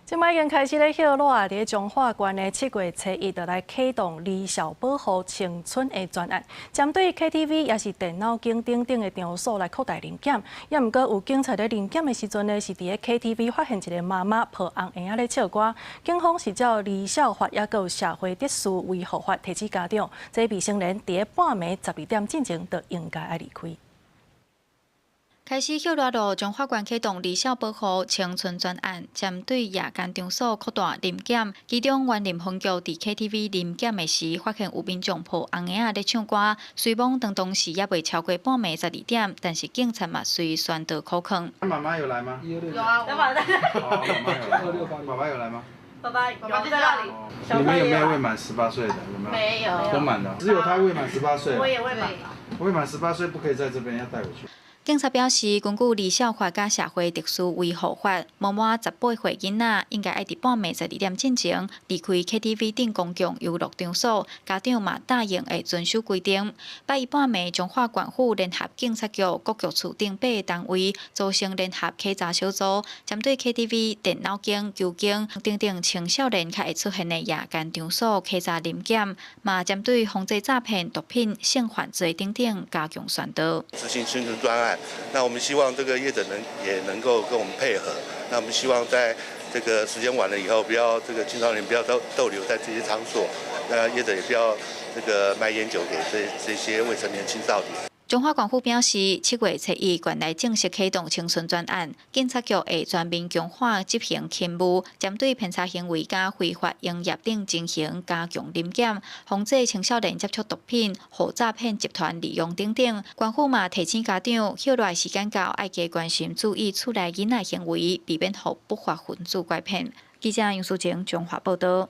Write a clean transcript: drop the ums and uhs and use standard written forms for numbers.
這擺已經開始咧歇熱啊！佇彰化縣的7月初1就來啟動兒少保護青春的專案，針對 KTV 抑是電腦間等等的場所來擴大臨檢。也毋過有警察咧臨檢的時陣呢，是佇咧 KTV 發現一个媽媽抱尪嬰仔咧唱歌，警方是照兒少法抑閣有社會秩序維護法提起家長，這未成年佇咧半暝12點進前就應該愛離開。開始歇熱囉，彰化縣啟動兒少保護青春專案，針對夜間場所擴大臨檢。其中，員林分局佇 KTV 臨檢的時，發現有民眾抱尪嬰仔咧唱歌，雖罔當當時猶未超過半暝十二點，但是警察嘛隨宣導口勸。媽媽有來嗎？有啊，爸爸媽爸有來嗎？爸爸爸爸就在那裡。你們有沒有未滿18歲的？有沒有？沒有。都滿了，只有他未滿十八歲。我也未滿。未滿十八歲不可以在這邊，要帶回去。警察表示，根據兒少法佮社會秩序維護法，無滿18歲囡仔應該愛佇半暝十二點進前離開 KTV 等公共遊樂場所。家長嘛答應會遵守規定。拜一半暝，彰化縣府聯合警察局、各局處等八个單位組成聯合稽查小組，針對 KTV、電腦間、球間等等青少年較會出現的夜間場所稽查臨檢，嘛針對防制詐騙、毒品、性犯罪等等加強宣導。執行青春專案。那我們希望這個業者能也能夠跟我們配合。那我們希望在這個時間晚了以後，不要這個青少年不要逗留在這些場所。那業者也不要這個賣菸酒給這些未成年青少年。彰化縣府表示，7月初1，縣內正式啟動青春專案，警察局會全面強化執行勤務，針對騙財行為佮非法營業等進行加強臨檢，防止青少年接觸毒品、予詐騙集團利用等等。縣府嘛提醒家長，歇熱時間到，愛加關心注意厝內囡仔行為，避免予不法分子拐騙。記者楊淑晴彰化報道。